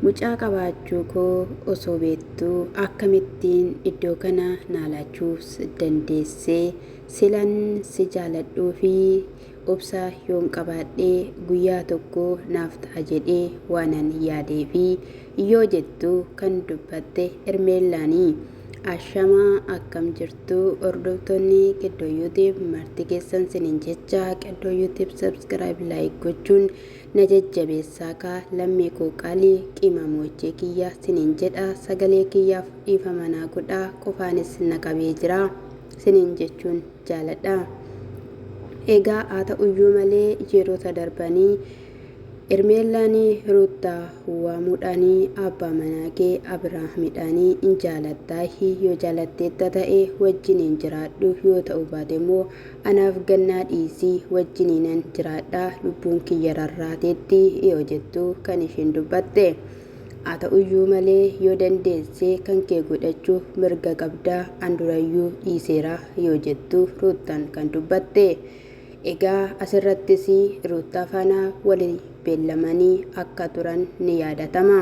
Mucaa qabaachuu koo osoo beektuu akkamittiin iddoo kana naa laachuu dandeesse? Silan si jaaladhuu fi obsa yoon qabaadhe guyyaa tokko naaf ta'a jedhee waanan yaadeefi yoo jettu kan dubbatte Hermeellaani. Ashamaa akkam jirtu hordoftoonni Qeddoo YouTube marti keessan sinin jecha Qeddoo YouTube subscribe like gochuun na jajjabeessaa kaa lammii koo qaalii qimamoochee kiyya sinin jedha sagalee kiyyaaf dhiifama naa godhaa qofaanis na qabee jira sinin jechuun jaaladha. Egaa haa ta'uyyuu malee yeroota darbanii Hermeellaan Ruuttaa waamuudhaan abbaa manaa kee Abrahaamidhaan in jaalattaahi yoo jaalatteetta ta'e wajjiniin jiraadhu yoo ta'uu baate immoo anaaf gannaa dhiisii wajjiniinan jiraadha lubbuun kiyya rarraateetti yoo jettu kan isheen dubbatte. Haa ta'uyyuu malee yoo dandeesse kan kee godhachuu mirga qabda an durayyuu dhiiseera yoo jettu Ruuttaan kan dubbatte. Egaa asirrattis Ruuttaa faana wali beellamanii akka turan ni yaadatama.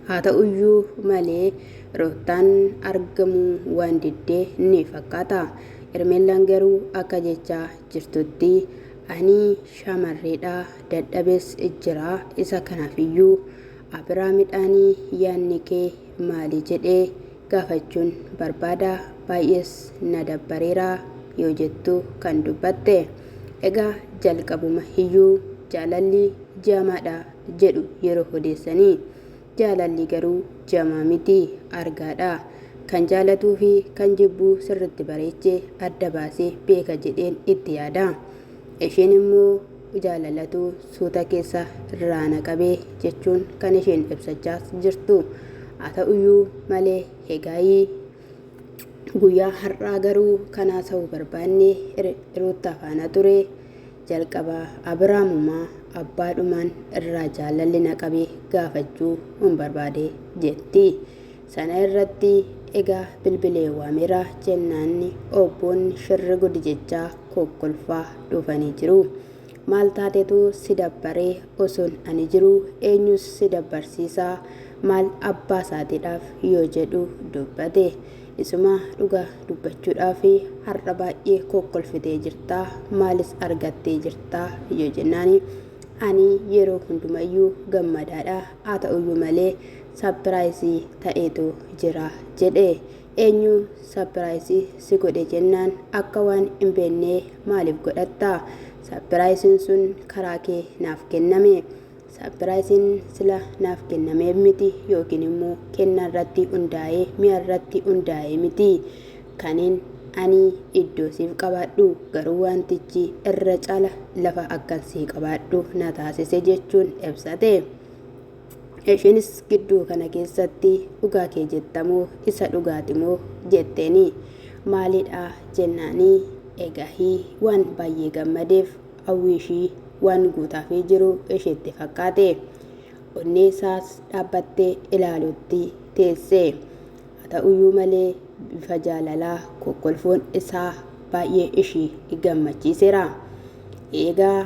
Haa ta'uyyuu malee Ruuttaan argamuu waan didde ni fakkaata. Hermeellaan garuu akka jechaa jirtutti ani shamarreedha dadhabees jira isa kanaafiyyuu Abiraamidhaan yaanni kee maali jedhee gaafachuun barbaada baay'ees na dabbareera yoo jettu kan dubbatte. Egaa jalqabuma iyyuu jaalalli jaamaadha jedhu yeroo odeessanii. Jaalalli garuu jamaa miti argaadha. Kan jaalatuu fi kan jibbuu sirritti bareechee adda baasee beeka jedheen itti yaada. Isheen immoo jaalalatu suuta keessa irraa na qabe jechuun kan isheen ibsachaas jirtu. Haa ta'uyyuu malee egaayii guyyaa har'aa garuu kan haasa'uu barbaanne Ruuttaa faana ture. Jalqaba Abraamumaa abbaadhumaan irraa jaalalli na qabe gaafachuu hin barbaade jetti. Sana irratti egaa bilbilee waameera jennaan obboon shirri gudi jechaa kokkolfaa dhufanii jiru. Maal taatetu si dabbare osoon ani jiruu eenyus si dabbarsiisa maal abbaa isaatiidhaaf yoo jedhu dubbate. Isuma dhuga dubbachuudhaaf har'a baay'ee kokkolfitee jirta maalis argattee jirta yoo jennaani ani yeroo hundumayyuu gammadaadha haa ta'uyyuu malee sapiraayisii ta'eetu jira jedhe. Eenyu sapiraayisii si godhe jennaan akka waan hin beennee maaliif godhatta? Sapiraayisiin sun karaa kee naaf kenname. Sapiraayisiin sila naaf kennameef miti yookiin immoo kennaa irratti hundaa'ee mi'a irratti hundaa'ee miti. Kanin ani iddoo siif qabaadhu garuu wantichi irra caala lafa akkan sii qabaadhu na taasise jechuun ibsate. Isheenis gidduu kana keessatti dhugaa kee jettamoo isa dhugaatimoo jetteeni. Maalidha jennaani egahi waan baay'ee gammadeef hawwii ishii waan guutaafii jiru isheetti fakkaate. Onnee isaas dhaabbattee ilaaluutti teesse. Haa ta'uyyuu malee bifa jaalalaa kokkolfoon isaa baay'ee ishii gammachiiseera. Eegaa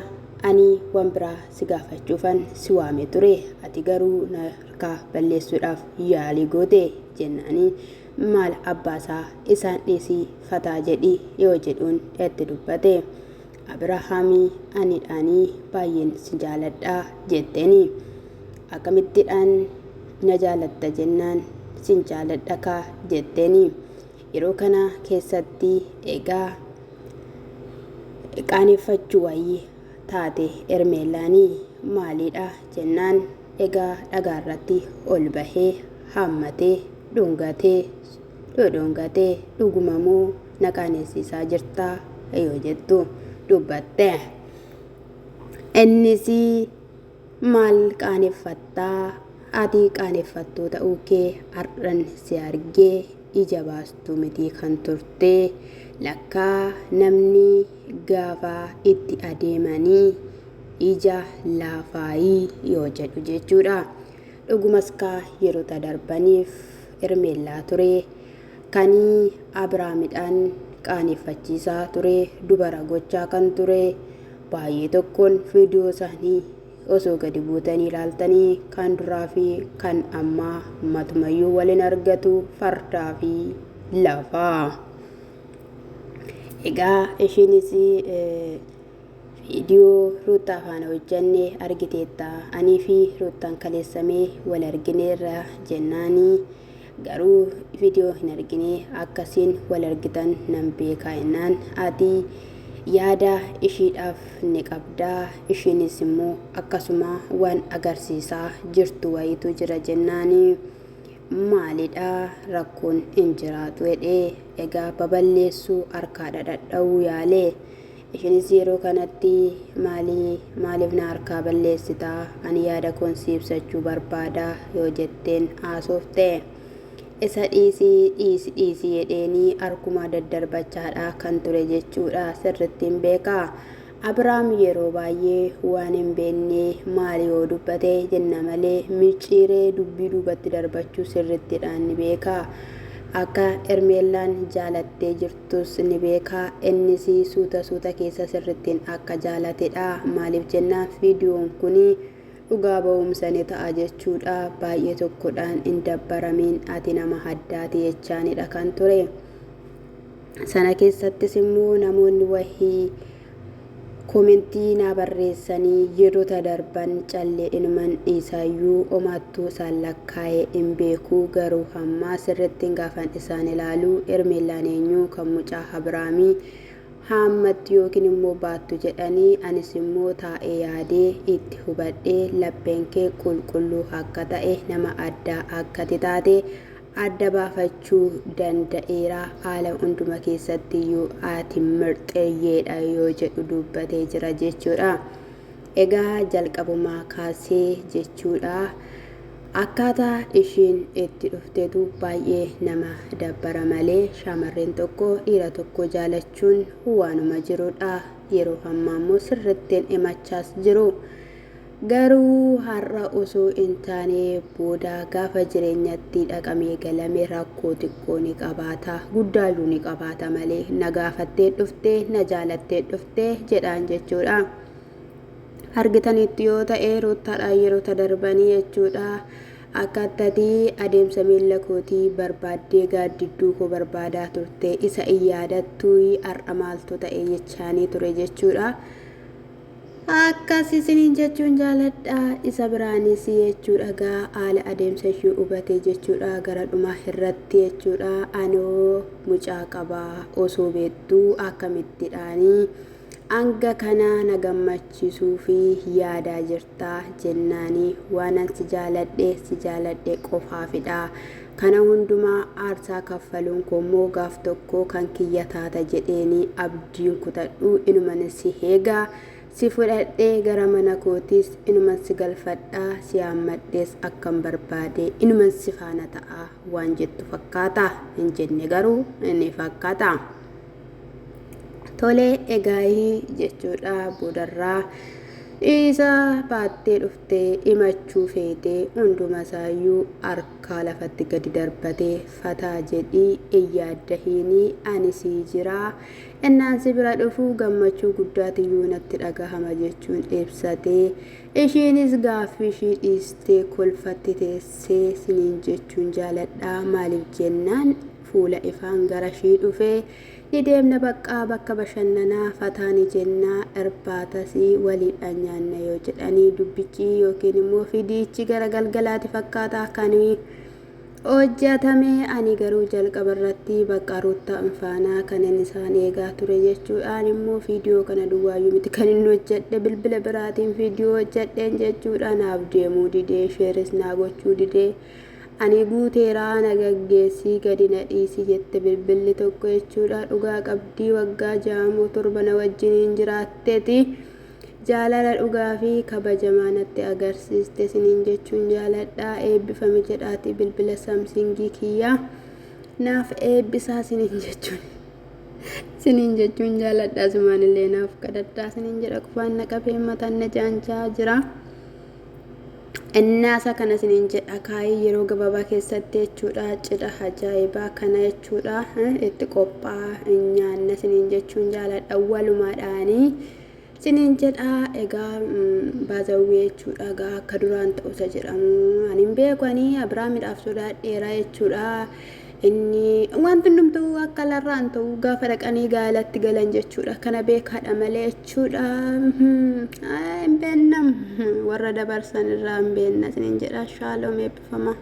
ani waan biraa si gaafachuufan si waame ture ati garuu na harkaa balleessuudhaaf yaalii goote jennaani maal abbaasaa isaan dhiisii fataa jedhi yoo jedhuun itti dubbate. Abirahaamii anidhaanii baay'een si jaaladha jetteeni. Akkamittidhaan na jaalatta jennaan sin jaaladha kaa jetteeni. Yeroo kana keessatti egaa qaaneffachuu wayii taate Hermeellaanii maaliidha jennaan egaa dhagaarratti ol bahee haammatee dhungatee dhodhongatee dhuguma moo na qaanessiisaa jirtaa yoo jettu dubbatte. Innis maal qaaneffattaa ati qaaneffattuu ta'uu kee har'an si argee ija baastuu miti kan turte lakkaa namni gaafa itti adeemanii ija laafaayii yoo jedhu jechuudha. Dhugumas kaa yerota darbaniif Hermeellaa ture kan Abiraamidhaan qaaneffachiisaa ture dubara gochaa kan ture baay'ee tokkoon viidiyoo isaanii Osoo gadi buutanii ilaaltanii kan duraa fi kan ammaa matumayyuu wal hin argatu fardaa fi lafaa. Egaa ishiinis viidiyoo Ruuttaa faana hojjanne argiteetta. Anii fi Ruuttaan kaleessamee wal argineerra jennaanii garuu viidiyoo hin argine akkasiin wal argitan nan beekaa jennaan ati yaada ishiidhaaf ni qabdaa ishiinis immoo akkasuma waan agarsiisaa jirtu wayiitu jira jennaanii maalidha rakkoon hin jiraatu jedhee egaa baballeessuu harkaa dhadhadha'uu yaale. Ishinis yeroo kanatti maali maaliif na harkaa balleessita ani yaada koon si ibsachuu barbaada yoo jetteen haasofte. Isa dhiisi dhiisi dhiisi jedheeni harkuma daddarbachaadha kan ture jechuudha sirriitti hin beeka. Abiraam yeroo baay'ee waan hin beekne maali yoo dubbate jenna malee micciiree dubbii duubatti darbachuu sirriittidhaan ni beeka. Akka Hermeellaan jaalattee jirtu tus ni beeka. Innis suuta suuta keessa sirrittiin akka jaalatedha. Maaliif jennaan viidiyoon kun dhugaa ba'umsa ni ta'a jechuudha. Baay'ee tokkodhaan hin dabbaramiin ati nama addaati jechaanidha kan ture. Sana keessattis immoo namoonni wahii Komentii naa barreessanii yerota darban callee inuman dhiisaayyuu omaattuu isaan lakkaa'ee hin beeku garuu hammaa sirrittiin gaafan isaan ilaalu Hermeellaan eenyu kan mucaa Abiraamii haammattu yookiin immoo baattu jedhanii anis immoo taa'ee yaadee itti hubadhee lapheen kee qulqulluu akka ta'e nama addaa akkati taate adda baafachuu danda'eera. Haala hunduma keessattiyyuu ati mirxeeyyeedha yoo jedhu dubbatee jira jechuudha. Egaa jalqabumaa kaasee jechuudha. Akkaataa ishiin itti dhuftetu baay'ee nama dabbara malee shamarreen tokko dhiira tokko jaalachuun waanuma jirudha. Yeroo ammaa immoo sirrittiin himachaas jiru. Garuu har'a osoo hin taane booda gaafa jireenyatti dhaqamee galame rakkoo xiqqoo ni qabaata, guddaayyuu ni qabaata malee na gaafattee dhufte, na jaalattee dhufte jedhaan jechuudha. Argitaniittu yoo ta'e Ruuttaadhaan yeroo darbanii jechuudha. Akka attati adeemsa miilla kootii barbaaddee gaaddidduu koo barbaadaa turte isa hin yaadattuu har'a maaltu ta'e jechaanii ture jechuudha. Akkas isiniin jechuun jaaladha. Isa biraanis jechuudha gaa haala adeemsa ishii hubatee jechuudha gara dhumaa irratti jechuudha anoo mucaa qaba osoo beektuu akkamittidhaanii hanga kana na gammachiisuu fi yaadaa jirta jennaanii waanan si jaaladhe si jaaladhe qofaafidha. Kana hundumaa aarsaa kaffaluun koo immoo gaaf tokko kan kiyya taata jedheenii abdiin kutadhu inuman si eega. Si fudhadhee gara mana kootiis inuman si galfadha, si haammadhees akkan barbaade inuman si faana ta'a waan jettu fakkaata. Hin jenne garuu ni fakkaata. Tole egaayii jechuudha boodarraa isa baattee dhuftee himachuu feetee hundumasaayyuu harkaa lafatti gadi darbatee fataa jedhii hin yaaddahiinii ani sii jiraa innaan si bira dhufu gammachuu guddaatiyyuu natti dhagahama jechuun ibsatee ishiinis gaaffii ishii dhiistee kolfatti teessee siniin jechuun jaaladha maaliif jennaan fuula ifaan gara ishii dhufee Ni deemna baqqaa bakka bashannanaa fataa ni jenna irbaatas waliidhaan nyaanna yoo jedhanii dubbichi yookiin immoo fidiichi gara galgalaati fakkaata kan hojjetame ani garuu jalqaba irratti bakka Ruuttaa faanaa kanan isaan eegaa ture jechuudhaan immoo viidiyoo kana duwwaayyuu miti kan inni hojjedhe bilbila biraatiin viidiyoo hojjedheen jechuudha naaf deemuu didee sheeris naa gochuu didee Ani guuteera na gaggeessi gadi na dhiisi jette bilbilli tokko jechuudha. Dhugaa qabdii waggaa 6 moo 7 na wajjiniin jiraatteti. Jaalala dhugaa fi kabajamaa natti agarsiiste isiniin jechuun jaaladha. Eebbifami jedhaati bilbila Samsingii kiyya naaf eebbisaa isiniin jechuun. Isiniin jechuun jaaladha. Asumaan illee naaf kadhadhaa isiniin jedha qufaan na qabee mataan na jaanchaa jira. Innaasa kana isiniin jedha kaayii yeroo gabaabaa keessatti jechuudha cidha ajaa'ibaa kana jechuudha itti qophaa'aa nyaanna isiniin jechuun jaaladha walumaadhaanii. Isiniin jedha egaa baazawwee jechuudha egaa akka duraan ta'u isa jedhamu ani hin beeku ani Abiraamidhaaf sodaadheera jechuudha. Inni wanti hundumtuu akka larraan ta'u gaafa dhaqanii gaa'elatti galan jechuudha. Kana beekaadha malee jechuudha. Hin beennam warra dabarsan irraa hin beenna isiniin jedha. Shaaloom eebbifamaa.